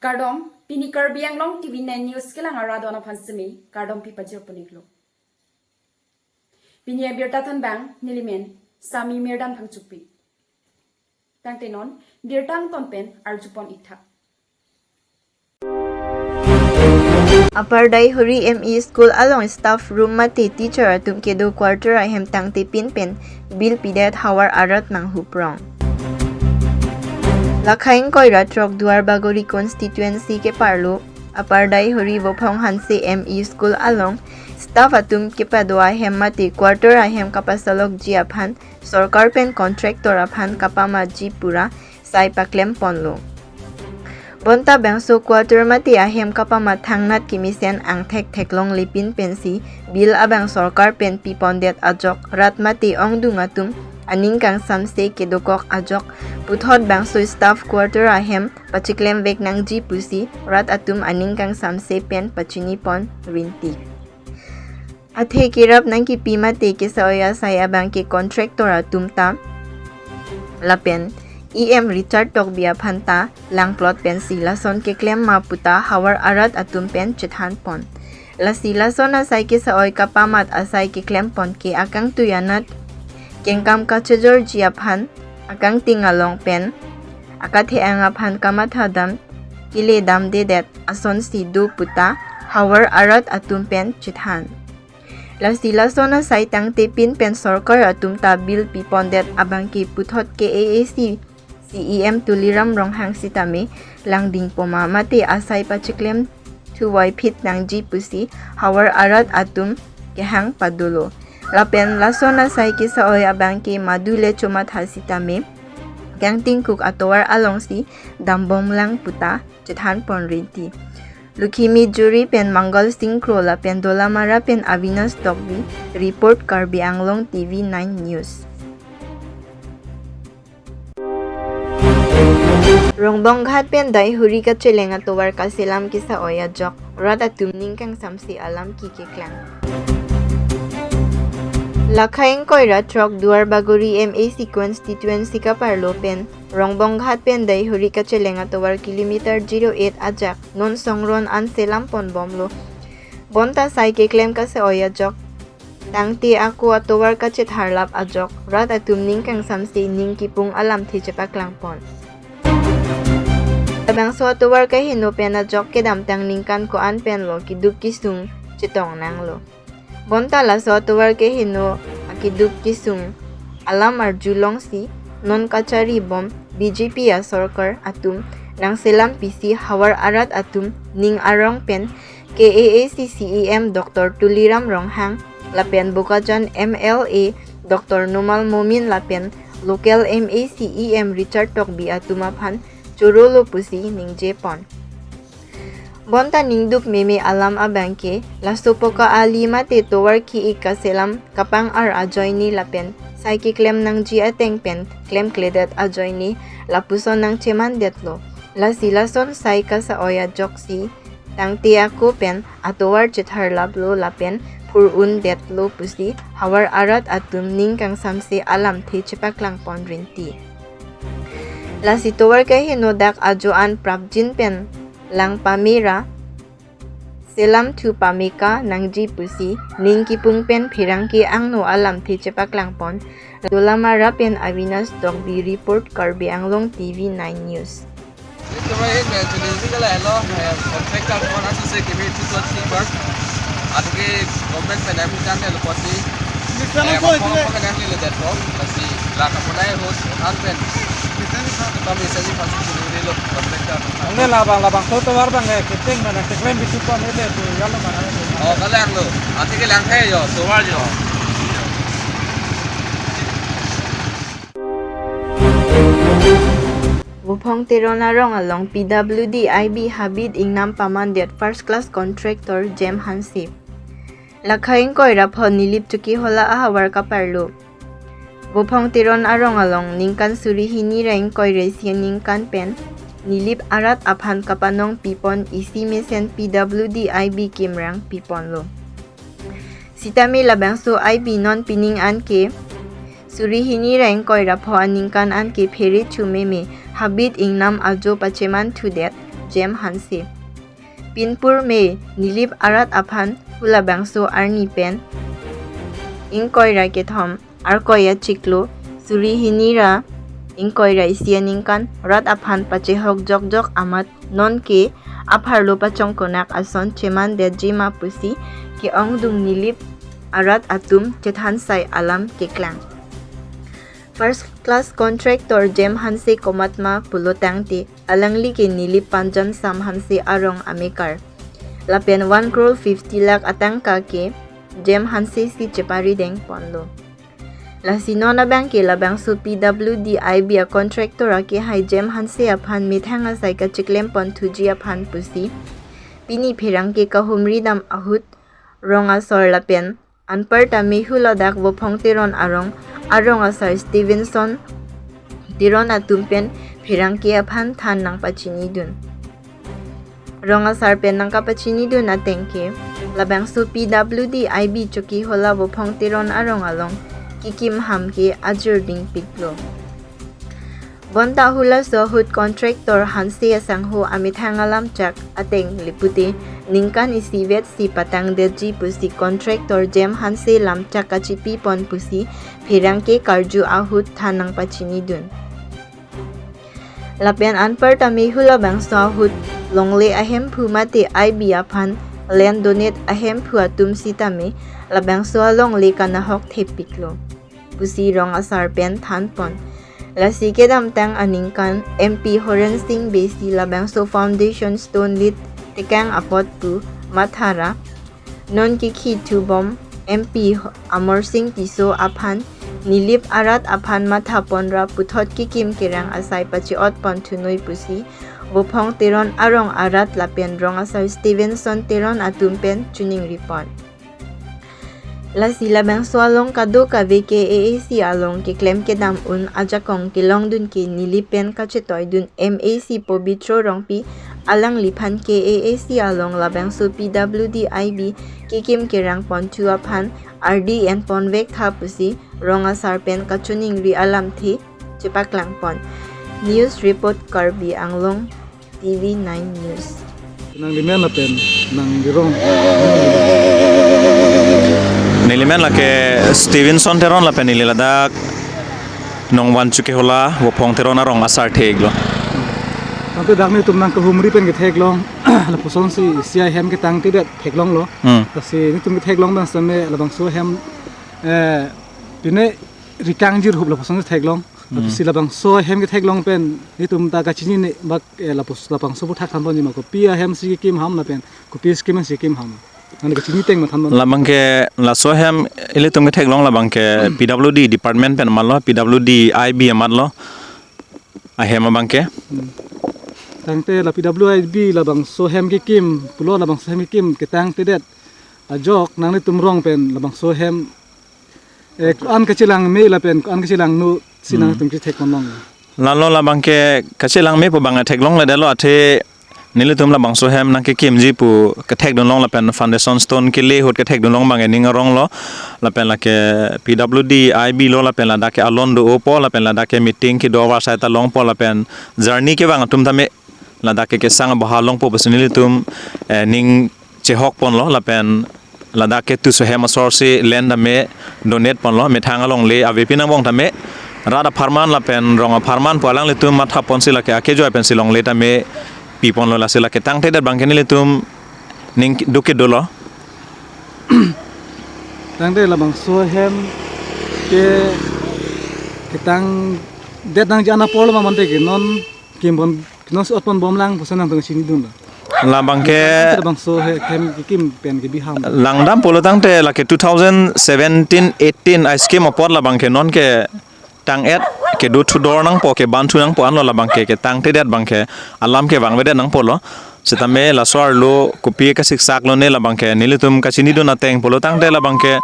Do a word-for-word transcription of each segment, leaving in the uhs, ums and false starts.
Kardom, pini Karbi Anglong T V nine News kelang arat aphan semi kardom pi pajir puniklo. Pini abirta thanbang nelimen Sami Mirdan Phangchukpi. Tangte non birta angton pen arjupon iktha. Upper Daihori M E School along staff room mate teacher atum kedo quarter ahem tangte pin pen bill pidet havar arat nanghuprong. Lakha ingkoi ra throk Duar Bagori constituency keparlo Upper Daihori Vophong Hanse M E School along staff atum kepado ahem mate quarter ahem kapasalokji aphan sorkar pen contractor aphan kapamatji pura sai paklem ponlo. Bonta bangso quarter mate ahem kapamat thangnat kemesen angthek theklongle pin pensi bill abang sorkar pen pipondet ajok rat mate ongdung atum aning kangsamse kedokok ajok puthot bangso staff quarter ahem pachiklemvek nangji pusi rat atum aning kangsamse pen pachinipon rinti. Athe kerap nangkipi mate kesa-oi asai abang ke contractor atum ta lapen E M Richard Tokbi aphan ta langplot pensi lason keklem ma puta havar arat atum pen chethanpon. Lasi lason asai kesa-oi kapamat asai keklempon ke akangtui anat kengkam kachejorji aphan akangting along pen akathe-ang aphan kamathadam kele damdedet asonsi do puta havar arat atum pen chethan. Lasi lason asai tangte pin pen sorkar atum ta bill pipondet abang ke puthot K A A C C E M Tuliram Ronghang sitame langding poma mate asai pachiklemthuvoiphit nangji pusi havar arat atum kehang padolo. Lapen lason asai kesa-oi abang ke madule chomatha sitame kangtingkuk atovar alongsi dambomlang puta chethanpon rinti. Lukhimi Juri pen Mangal Singh Kro lapen Dolamara pen Avinash Tokbi report, Karbi Anglong T V nine News. Rongbong Ghat pen Daihori kacheleng atovar kaselam kesa-oi ajok rat atum ning kangsamse alam ki keklang. Lakha ingkoi ra throk Duar Bagori M A C constituency kaparlo pen Rongbong Ghat pen Daihori kacheleng atovar kilometer zero eight ajak non songron an selam ponbomlo. Bonta sai keklem kesa-oi ajok tangte ako atovar kachetharlap ajok rat atum ning kangsamse ning kipung alamthe chepaklangpon. Labangso atovar kaheno pen ajok kedamtang ningkan ko-an penlo keduk kesung chetong nanglo. Bonta laso atovar keheno akeduk kesung alam arjulongsi non kacharibom B J P asorkar atum nangselam pisi havar arat atum ning arong pen K A A C C E M Doctor Tuliram Ronghang lapen Bokajan M L A Doctor Numal Momin lapen local M A C E M Richard Tokbi atum aphan chorolo pusi ningjepon. Bonta ningduk meme alam abang ke laso poka ali mate tovar ki-ik kaselam kapang-ar ajoine lapen sai keklem nangji ateng pen klemkledet ajoine lapuson nangchemandetlo. Lasi lason sai kasa-oi ajoksi tangte ako pen atovar chetharlaplo lapen phur-undetlo pusi havar arat atum ning kangsamse alamthe chepaklangpon rinti. Lasi tovar keheno dak ajo an prapjin pen lang pamera selam thu pameka nangji pusi ning kipung pen pherangke angno alamthe chepaklangpon. Dolamara pen Avinash Tokbi report, Karbi Anglong T V nine News. Itu mah ini, jadi ini kalau elo, eh, contractor pon asu se kimi itu tuh sih, Bang. Atau ke government pen yang kan ya lepas sih. Eh, apa, apa kan yang ini lihat, Bang? Masih lah kamu naik host, kan pen. Kami saja pasti sendiri lo, contractor. Ang labang labang to tovar bang eh, keting mana keklem bitu pon ele tu, ya lo mana. Oh, kalau yang lo, nanti ke lang kayo, tovar jo. Vophong Teron arong along P W D I B habit ingnam pamandet first class contractor Jem Hanse. Lakha ingkoi ra pho Nilip Chokihola ahavar kaparlo. Vophong Teron arong along ningkan suri hini ra ingkoi ra isi aningkan pen Nilip arat aphan kapanong pipon isi mesen P W D I B kimrang piponlo. Sitame labangso I B non pining an ke suri hini ra ingkoi ra pho aningkan an ke phere chu meme habit ingnam ajo pacheman thudet Jem Hanse. Pinpur me Nilip arat aphan hu labangso arni pen ingkoi ra kethom Arkoi achiklo suri hini ra ingkoi ra isi aningkan rat aphan pachehok jokjok amat nonke apharlo pachongkonak ason chemandetji ma pusi ke-ongdung Nilip arat atum chethansai alam keklang. First class contractor Jem Hanse komat ma pulo tangte alangli ke Nilip Panjan Sam Hanse arong amekar. Lapen one crore fifty lakh atangka ke Jem Hanse si cheparideng ponlo. Lasi non abang ke labangso P W D I B a contractor akehai Jem Hanse aphan methang asai kachiklem pon thuji aphan pusi pini pherangke kahumri dam ahut rong asor lapen anparta mehu ladak Vophong Teron arong, arong asar Stevenson Teron atum pen pherangke aphan than nangpachinidun. Rong asar pen nangkapachinidun ateng ke labangso P W D I B Chokihola Vophong Teron arong along kekim ham ke ajirding piklo. Bonta hulaso ahut contractor Hanse asangho amethang alamchak ateng lipute ningkan isivet si patangdetji pusi contractor Jem Hanse lamchak kachipi pon pusi pherangke karju ahut than nangpachinidun. Lapen anparta mehu labangso ahut longle ahemphu mate I B aphan land donate ahemphu atum sitame labangso alongle kanahok thepiklo pusi rong asar pen than pon. Lasi kedamtang aningkan M P Horen Sing Bey si labangso foundation stone lit tekang apot pu mathara non kikhi thubom M P Amarsing Tisso aphan Nilip arat aphan matha pon ra puthot kekim kerang asai pache-ot pon thunoi pusi Vophong Teron arong arat lapen rong asar Stevenson Teron atum pen choningri pon. Lasi labangso along kadokave ke A A C along keklem kedam un ajakong kelongdun ke Nilip pen kachetoidun M A C Pobitro Rongpi alangliphan ke A A C along labangso P W D I B kekim kerang pon thu aphan ardi en ponvek tha pusi rong asar pen kachoningri alamthe chepaklang pon. News report Karbi Anglong T V nine News. Nangli men lapen nangli rong? Neli men lake Stevenson Teron lapen neli ladak Nongvan Chokihola Vophong Teron arong asar theklo. Tangte dak netum nangkahumri pen ketheklong, lapusonsi isi ahem ketangtedet theklonglo. Hmm. Lasi netum ketheklong bang seme labangso ahem, eh, pine rikang jirhup lapusonsi theklong. Hmm. Lasi labangso ahem ketheklong pen netum ta kachinine bak, eh, lapus labangso aphuthak than ponji ma, kopi ahem si kekim ham lapen kopi scheme si kekim ham? Nangli kachini ateng ma than pon. Labang ke laso ahem ilitum ketheklong labang ke P W D department pen amatlo, P W D I B amatlo ahem abang ke. Hmm. Tangte la P W I B labangso ahem kekim pulo, labangso ahem kekim ketangtedet ajok nanglitum rong pen labangso ahem, eh, ko-an kachelang me lapen ko-an kachelang nu si Hmm. nangtum kethek ponlong? Lalo labang ke kachelang me pu abang theklongledetlo, athe nelitum labangso ahem nangkekimji pu kethekdunlong lapen foundation stone kele ahut kethekdunlong abang ke ning aronglo, lapen lake P W D I B lo lapen ladak ke alon do-opo lapen ladak ke meeting kedo avarsai ta longpo lapen journey kevang atum tame ladak ke kesang abahar longpo pusi nelitum, eh, ning chehok ponlo lapen ladak ke tuso ahem asor si land tame donate ponlo, methang alongle avepin angbong tame rat apharman lapen rong apharman pu alanglitum matha ponsi lake akejoi pensi longle tame pi ponlo, lasi lake tangtedet abang ke nelitum ning duk kedolo. Tangte labangso ahem ke ketangdet nangji an aporlo ma mante ke non kim pon, non si ot ponbomlang pusi nangtum chinidunlo? Labang ke Tangte labangso ahem kekim pen kebi ham? Langdam pulo tangte lake two thousand seventeen eighteen a scheme apot labang ke non ketang-et kedo thudor nangpo, keban thu nangpo anlo, labang ke ketangtedet abang ke alam kevangvedet nangpolo. Sitame laso arlo kopi kasiksaklo ne labang ke nelitum kachinidun ateng pulo tangte labang ke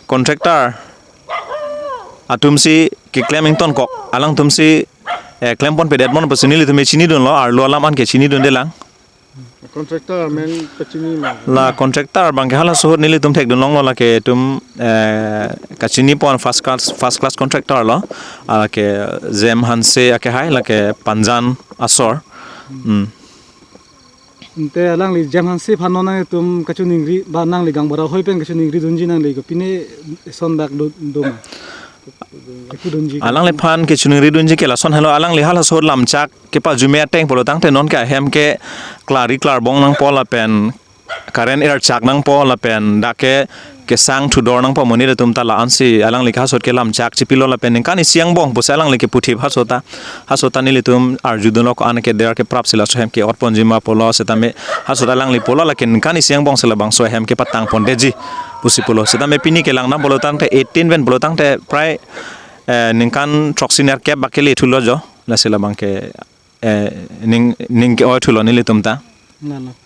contractor atum si keklem ingtonkok, alangtum si, eh, klem ponpedet mon pusi nelitum chinidunlo, arlo alam an ke chinidundelang. Contractor amen pachini ma? La contractor abang ke halaso ahut nelitum thekdunlonglo, lake itum, eh, kachini pon first class, first class contractor lo, ah, lake Jem Hanse akehai, lake Panjan asor. Hmm. Ante alangli Jem Hanse aphan non nangtum kachiningri, ba nangli gaonbura hoi pen kachiningri dunji, nangli kopine eson dak do, do ma? Eku dunji. Alangliphan kachiningri dunji ke lason helo, alangli halaso lamchak kepajume ateng pulo tangte non ke ahem ke klarri klarbong nangpo lapen current erchak nangpo lapen dak ke kesang thudor nangpo, monit atum ta la-ansi alangli ke hasot ke lamchak chipilo lapen ningkan isi angbong pusi alangli ke puthip haso ta. Haso ta nelitum arjudunlo ko-an keder ke prapsi laso ahem ke-otponji ma pulo, setame haso ta alangli pulo lake ningkan isi angbongsi labangso ahem kepatangpondetji pusi pulo. Setame pini kelang nang pulo tangte eighteen pen pulo tangte prai, eh, ningkan throksi nerkep bak kele thulo jo. Lasi labang ke, eh, ning, ning ke-oi thulo nelitum ta. Nalo.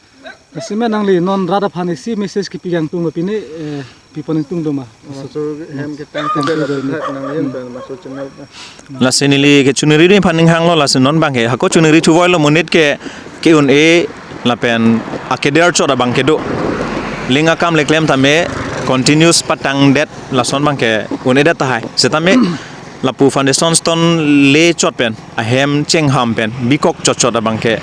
Lasi me nangli non rat aphan isi message kipi kangtung ba pine, eh, pipon ingtung do ma? Maso hem ketang kedela thak nang yen pen maso channel ta. Lasi neli kachiningri dun aphan ning hanglo, lasi non bang ke hako chiningri thuvoilo, monit ke ke-un-e lapen akeder chot abang kedo. Ling akam le klem tame continuous patangdet, lason bang ke un-edet tahai. Setame lapu foundation stone le chot pen, ahem chengham pen bikok chot chot abang ke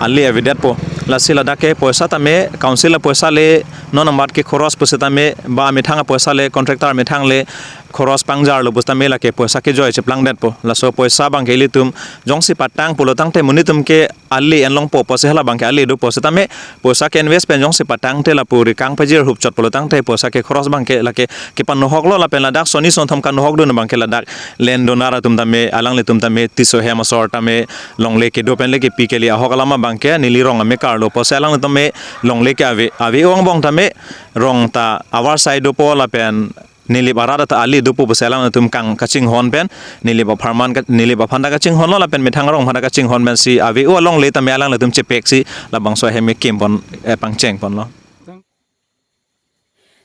ale avedetpo. Lasi ladak ke poisa tame council apoisa le non amat ke khoros pusitame ba amethang apoisa le contractor amethang le khoros pangjarlo pusitame lake poisa kejoi cheplangdetpo. Laso poisa bang ke ilitum jongsi patang pulo tangte monit atum ke ale enlongpo pusi hala bang ke ale dopo, setame poisa ke invest pen jongsi patangte lapu rikang pajir hup chot pulo tangte poisa ke khoros bang ke lake kepanohoklo lapen ladak soni sonthom kanohok dun bang ke ladak land donor atum tame, alanglitum tame Tisso hem asor tame longle kedo pen le kepi kele ahok alam abang ke neli rong amekarlo pusi alanglitum tame longle ke ave, ave-o angbong tame rong ta avarsai dopo lapen Nilip arat ta ali dopo pusi alanglitum kang kachinghon pen, Nilip apharman ka, Nilip aphan ta kachinghonlo lapen methang arong aphan ta kachinghon pensi ave-o alongle tame alanglitum chepeksi labangso ahem kekim pon, eh, pangcheng ponlo.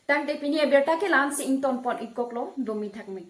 Tangte pini abirta ke la-ansi ingtonpon ikoklo, domi thakmi.